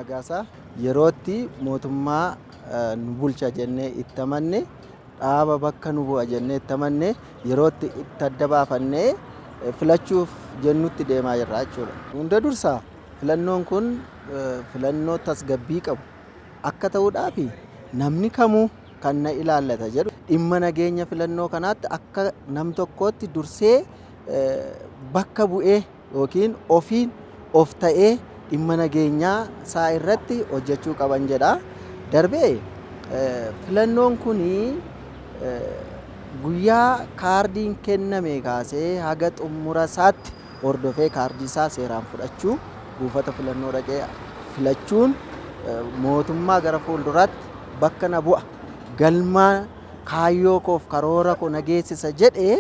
Nagaasaa. Yerootti mootummaa nu bulcha jennee itti amanne, dhaaba bakka nu bu'a jennee itti amanne yerootti itti adda baafannee filachuuf jennutti deemaa jirra jechuudha. Hunda dursa filannoon kun filannoo tasgabbii qabu akka ta'uudhaaf namni kamuu kan na ilaallata jedhu dhimma nageenya filannoo kanaatti akka nam tokkootti dursee bakka bu'ee yookiin ofiin of ta'ee dhimma nageenyaa isaa irratti hojjechuu qaban jedha. Darbee filannoon kun guyyaa kaardiin kenname kaasee haga xumura isaatti hordofee kaardii isaa seeraan fudhachuu, buufata filannoo dhaqee filachuun mootummaa gara fuulduraatti bakka na bu'a, galma kaayyoo koof karoora koo na geessisa jedhee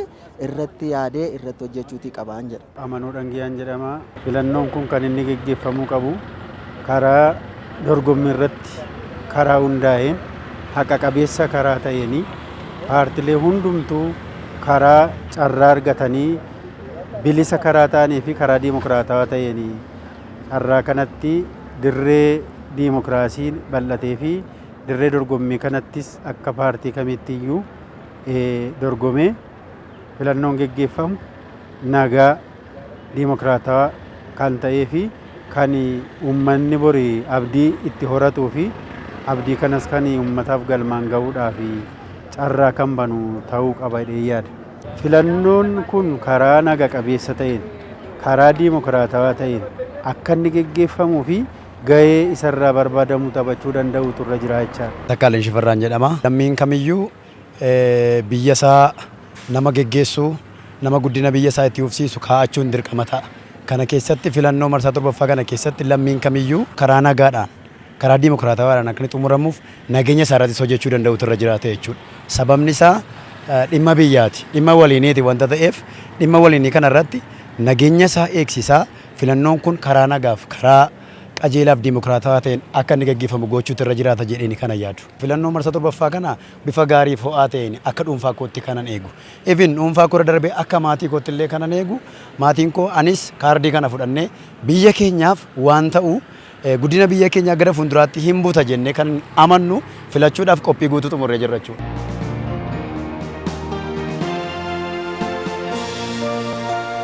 irratti yaadee irratti hojjechuutii qabaan jedha. Amanuu Dhangiyaan jedhama. Filannoon kun kan inni geggeeffamuu qabu karaa dorgommii irratti karaa hundaa'een, haqa qabeessa karaa ta'een, paartilee hundumtuu karaa carraa argatanii bilisa karaa ta'anii fi karaa diimokiraatawaa ta'een, carraa kanatti dirree diimokiraasii bal'atee fi dirree dorgommii kanattis akka paartii kamitti iyyuu dorgomee filannoon geggeeffamu nagaa, diimokiraatawaa kan ta'ee fi kan uummanni bori abdii itti horatuu fi abdii kanas kan uummataaf galmaan gahuudhaaf carraa kan banu ta'uu qaba jedhee yaada. Filannoon kun karaa naga qabeessa ta'een, karaa diimokiraatawaa ta'een akka inni geggeeffamuu fi gahee isarraa barbaadamu taphachuu danda'utu irra jira jechaadha. Takkaaleen Shifarraan jedhama. Lammiin kamiyyuu biyya isaa nama geggeessu, nama guddina biyya isaa itti fufsiisu kaa'achuun dirqama ta'a. Kana keessatti filannoo marsaa 7ffaa kana keessatti lammiin kamiyyuu karaa nagaadhaan, karaa diimokiraatawaadhaan akka inni xumuramuuf nageenya isaa irrattis hojjechuu danda'utu irra jiraata jechuudha. Sababni isaa dhimma biyyaati, dhimma waliiniiti wanta ta'eef, dhimma waliinii kana irratti nageenya isaa eegsisaa filannoon kun karaa nagaaf, karaa qajeelaaf diimokiraatawaa ta'een akka inni gaggeeffamu gochuutu irra jiraata jedheeni kana yaadu. Filannoo marsaa 7ffaa kana bifa gaariif ho'aa ta'een akka dhuunfaa kootti kanan eegu. Even dhuunfaa koorra darbee akka maatii kootti illee kanan eegu, maatiin koo anis kaardii kana fudhannee biyya keenyaaf waan ta'u, guddina biyya keenyaa gara fuulduraatti hin buta jennee kan amannu filachuudhaaf qophii guutuu xumurree jirra jechuudha.